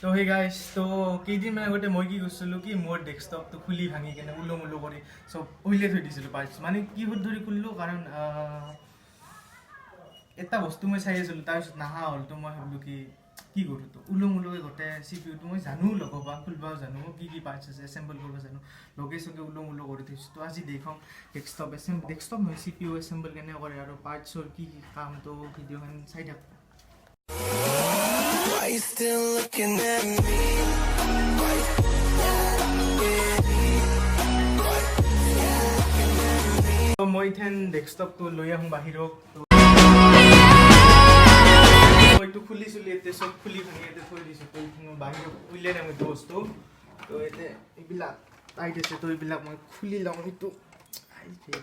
তো সেই গাইজ, তো কেইদিনমান আগতে মই কি কৰিছিলোঁ কি, মোৰ ডেস্কটপটো খুলি ভাঙি কেনে ওলো মোলো কৰি চব উলিয়াই থৈ দিছিলোঁ পাৰ্টছ। মানে কি ধৰি খুলিলোঁ, কাৰণ এটা বস্তু মই চাই আছিলোঁ, তাৰপিছত নাহা হ'ল। তো মই ভাবিলোঁ কি কি কৰোঁ, তো ওলো মোলোকে গোটেই চিপিইউটো মই জানো লগাব, খুলিবও জানো, কি কি পাৰ্টছ আছে এছেম্বল কৰিব জানো, লগে চগে ওলো মোলো কৰি থৈছোঁ। তো আজি দেখোঁ ডেস্কটপ এছেম্বল, ডেস্কটপ নহয়, চিপিইউ এছেম্বল কেনেকৈ কৰে আৰু পাৰ্টছৰ কি কি কাম। তো ভিডিঅ'খন চাই থাকক। Why you still looking at me? Why you তো মই ইথেন ডেস্কটপটো লৈ আহোঁ বাহিৰক। তো এইটো খুলি চুলি ইয়াতে চব খুলি ভাঙি ইয়াতে থৈ দিছোঁ। তো এইখিনি মই বাহিৰত উলিয়াই দিম এইটো বস্তু। তো ইয়াতে এইবিলাক টাইট আছে, তো এইবিলাক মই খুলি লওঁ। এইটো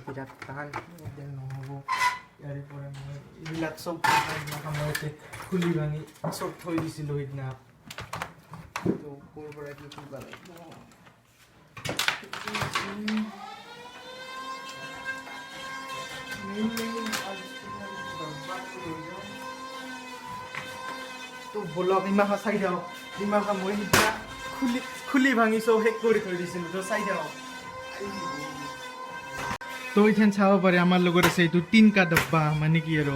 বিৰাট টান, এতিয়া নহ'ব। ইয়াৰে পৰা মই এইবিলাক চব মই ইয়াতে খুলি ভাঙি চব থৈ দিছিলোঁ সেইদিনা। তো ক'ৰ পৰা কি খুলিব লাগিব? মেইন মেইন লৈ যাওঁ। তো বলক, ইমাখা চাই যাওক। ইমাখা মই সিদিনা খুলি খুলি ভাঙি চব শেষ কৰি থৈ দিছিলোঁ, তো চাই যাওক। তো এইখান চাব পাৰে, আমাৰ লগত আছে এইটো তিনকা ডব্বা, মানে কি আৰু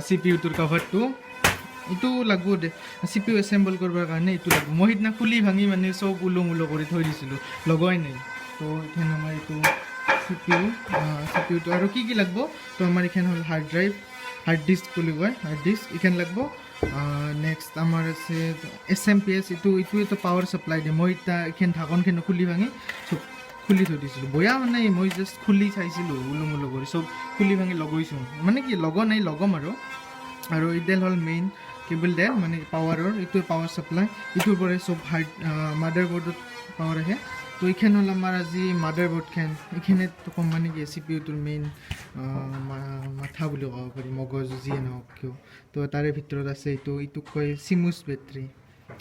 চিপিইউটোৰ কভাৰটো। এইটো লাগব দে, চিপিইউ এছেম্বল কৰিবৰ কাৰণে এইটো লাগব। মই সিদিনা খুলি ভাঙি মানে চব ওলো মোলো কৰি থৈ দিছিলোঁ, লগোৱাই নাই। তো এইখান আমাৰ এইটো চিপিইউ, চিপিইউটো আৰু কি কি লাগব? তো আমাৰ এইখান হ'ল হাৰ্ড ড্ৰাইভ, হাৰ্ড ডিস্ক বুলি কয়, হাৰ্ড ডিস্ক এইখান লাগব। নেক্সট আমাৰ আছে এছএমপিএছ, এইটো এইটোৱেতো পাৱাৰ ছাপ্লাই দিয়ে। মই এতিয়া এইখন ঢাকনখন খুলি ভাঙি চব খুলি থৈ দিছিলোঁ। বয়া মানে মই জাষ্ট খুলি চাইছিলোঁ, ওলো মোলো কৰি চব খুলি ভাঙি লগাইছোঁ, মানে কি লগোৱা নাই, লগাম আৰু। আৰু এইডাল হ'ল মেইন কেবল ডেল, মানে পাৱাৰৰ, এইটোৱে পাৱাৰ ছাপ্লাই, এইটোৰ পৰাই চব হাৰ্ড মাডাৰ বৰ্ডত পাৱাৰ আহে। তো এইখন হ'ল আমাৰ আজি মাডাৰ বৰ্ডখন। এইখনে কম মানে কি চিপিইউটোৰ মেইন মাথা বুলি ক'ব পাৰি, মগজ যিয়ে নহওক কিয়। তো তাৰে ভিতৰত আছে এইটো, এইটোক কয় চিমুচ বেটাৰী,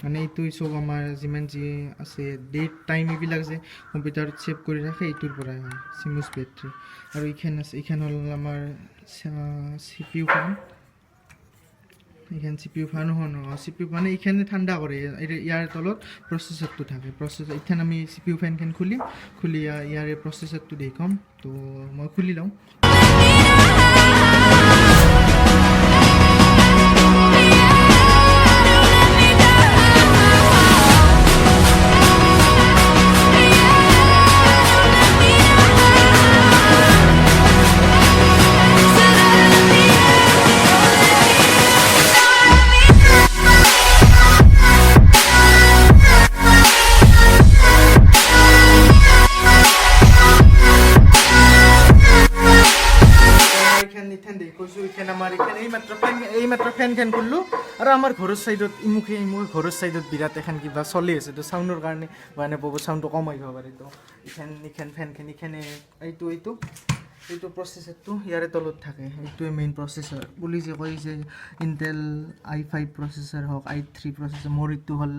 মানে এইটো চব আমাৰ যিমান যি আছে ডেট টাইম এইবিলাক যে কম্পিউটাৰত ছেভ কৰি ৰাখে, এইটোৰ পৰাই হয় চিমুচ বেটাৰী। আৰু এইখন আছে, এইখন হ'ল আমাৰ চিপিইউ ফেন। এইখন চিপিইউ ফেন হয়, চিপিইউ মানে এইখানে ঠাণ্ডা কৰে। ইয়াৰ তলত প্ৰচেছৰটো থাকে, প্ৰচেছৰ। এইখান আমি চিপিইউ ফেনখন খুলিম, খুলি ইয়াৰে প্ৰচেছৰটো দেখুৱাম। তো মই খুলি লওঁ। এইখান ইথান দেখুৱাইছোঁ। এইখান আমাৰ এইখান এইমাত্ৰ ফেন, এইমাত্ৰ ফেনখন খুলিলোঁ। আৰু আমাৰ ঘৰৰ চাইডত, ইমুখে ইমুখে ঘৰৰ চাইডত বিৰাট এখন কিবা চলি আছে, তো চাউণ্ডৰ কাৰণে মানে বহুত চাউণ্ডটো কম আহিব পাৰে। তো এইখান এইখান ফেনখন এইখানে এইটো এইটো এইটো প্ৰচেছৰটো ইয়াৰে তলত থাকে। এইটোৱে মেইন প্ৰচেছৰ বুলি যে কয় যে ইণ্টেল আই 5 প্ৰচেছৰ হওক, আই 3 প্ৰচেছৰ, মোৰ এইটো হ'ল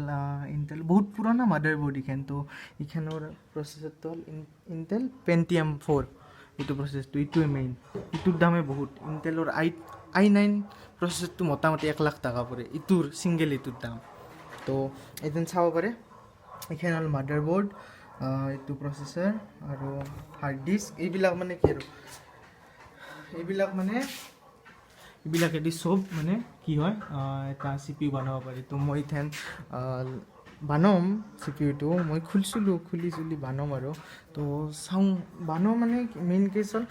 ইণ্টেল, বহুত পুৰণা মাডাৰ বৰ্ড এইখন। তো এইখনৰ প্ৰচেছৰটো হ'ল ইণ্টেল পেণ্টিয়াম 4। এইটো প্ৰচেছটো, এইটোৱে মেইন, এইটোৰ দামে বহুত। ইণ্টেলৰ আই 9 প্ৰচেছৰটো মোটামুটি 1 লাখ টকা পৰে, ইটোৰ ছিংগল এইটোৰ দাম। তো এদিন চাব পাৰে, এইখন হ'ল মাডাৰ বৰ্ড, এইটো প্ৰচেছৰ আৰু হাৰ্ড ডিস্ক। এইবিলাক মানে কি আৰু এইবিলাক মানে এইবিলাকেদি চব মানে কি হয়, এটা চিপিইউ বনাব পাৰি। তো মই ইথেন বানম চিপিইউটো, মই খুলিছিলোঁ, খুলি চুলি বানম আৰু তো চাওঁ বানম। মানে মেইন কেছ হ'ল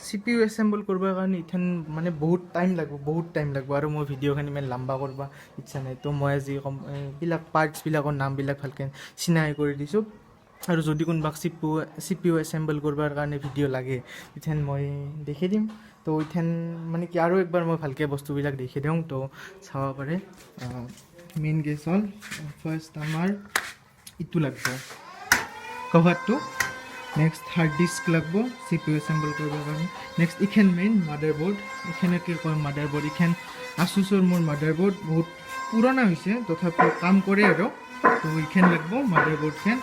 চিপিইউ এছেম্বল কৰিবৰ কাৰণে ইথেন মানে বহুত টাইম লাগিব, বহুত টাইম লাগিব আৰু মই ভিডিঅ'খন ইমান লাম্বা কৰিব ইচ্ছা নাই। তো মই আজি কম এইবিলাক পাৰ্টছবিলাকৰ নামবিলাক ভালকৈ চিনাকি কৰি দিছোঁ। আৰু যদি কোনোবাক চিপিইউ এছেম্বল কৰিবৰ কাৰণে ভিডিঅ' লাগে, ইথেন মই দেখি দিম। তো ইথেন মানে কি আৰু একবাৰ মই ভালকৈ বস্তুবিলাক দেখি দিওঁ, তো চাব পাৰে। মেইন কেছ হ'ল ফাৰ্ষ্ট আমাৰ ইটো লাগব কভাৰটো, নেক্সট হাৰ্ড ডিস্ক লাগব চিপিইউ এছেম্বল কৰিবৰ কাৰণে, নেক্সট ইখেন মেইন মাডাৰ বৰ্ড, ইখেনকে কয় মাডাৰ বৰ্ড। ইখেন আছুছৰ মোৰ মাডাৰ বৰ্ড, বহুত পুৰণা হৈছে, তথাপিও কাম কৰে আৰু। তো ইখেন লাগব মাডাৰ বৰ্ডখন,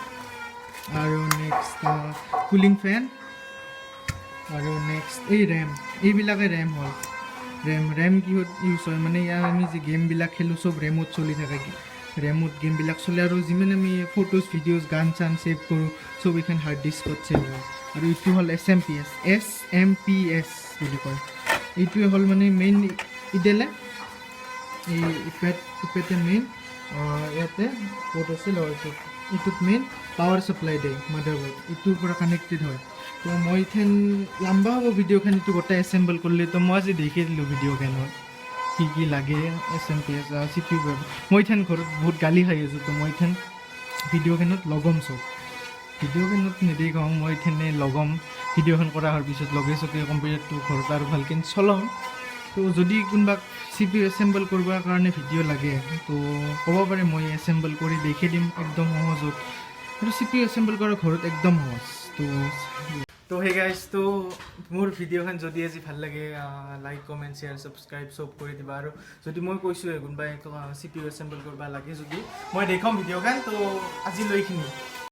আৰু নেক্সট কুলিং ফেন, আৰু নেক্সট এই ৰেম, এইবিলাকে ৰেম হ'ল। ৰেম কিহত ইউজ হয়, মানে ইয়াৰ আমি যে গেমবিলাক খেলোঁ, চব ৰেমত চলি থাকে। ৰেমত গেমবিলাক চলে আৰু যিমান আমি ফটোজ, ভিডিঅ'জ, গান চান ছেভ কৰোঁ, চব এইখন হাৰ্ড ডিস্কত ছেভ হয়। আৰু এইটো হ'ল S M P S, S M P S বুলি কয়। এইটোৱে হ'ল মানে মেইন ইডেলে এই ইপেটে মেইন। ইয়াতে ক'ত আছিল? এইটোত এইটোত মেইন পাৱাৰ ছাপ্লাই দিয়ে মাডাৰবোৰ্ড, ইটোৰ পৰা কানেক্টেড হয়। তো মই ইথেন লম্বা হ'ব ভিডিঅ'খন এইটো গোটেই এছেম্বল কৰিলে। তো মই আজি দেখি দিলোঁ ভিডিঅ'খনত কি কি লাগে, S M P S, C P U. মই ইথেন ঘৰত বহুত গালি খাই আছোঁ। তো মই ইথেন ভিডিঅ'খনত লগম চব, ভিডিঅ'খনত নেদেখাওঁ মই, ইথেনে লগম। ভিডিঅ'খন কৰা হোৱাৰ পিছত লগে চগে কম্পিউটাৰটো ঘৰত আৰু ভালকৈ চলাম। তো যদি কোনোবাক চি পি ইউ এছেম্বল কৰিবৰ কাৰণে ভিডিঅ' লাগে, তো ক'ব পাৰে, মই এছেম্বল কৰি দেখি দিম একদম সহজত। আৰু চি পি ইউ এছেম্বল কৰা ঘৰত একদম সহজ। তো সেই গাইজ, তো মোৰ ভিডিঅ'খন যদি আজি ভাল লাগে, লাইক, কমেণ্ট, শ্বেয়াৰ, ছাবস্ক্ৰাইব চব কৰি দিবা। আৰু যদি মই কৈছোঁৱে কোনোবাই চি পি ইউ এছেম্বল কৰিব লাগে যদি, মই দেখুৱাম ভিডিঅ'খন। তো আজিলৈ এইখিনি।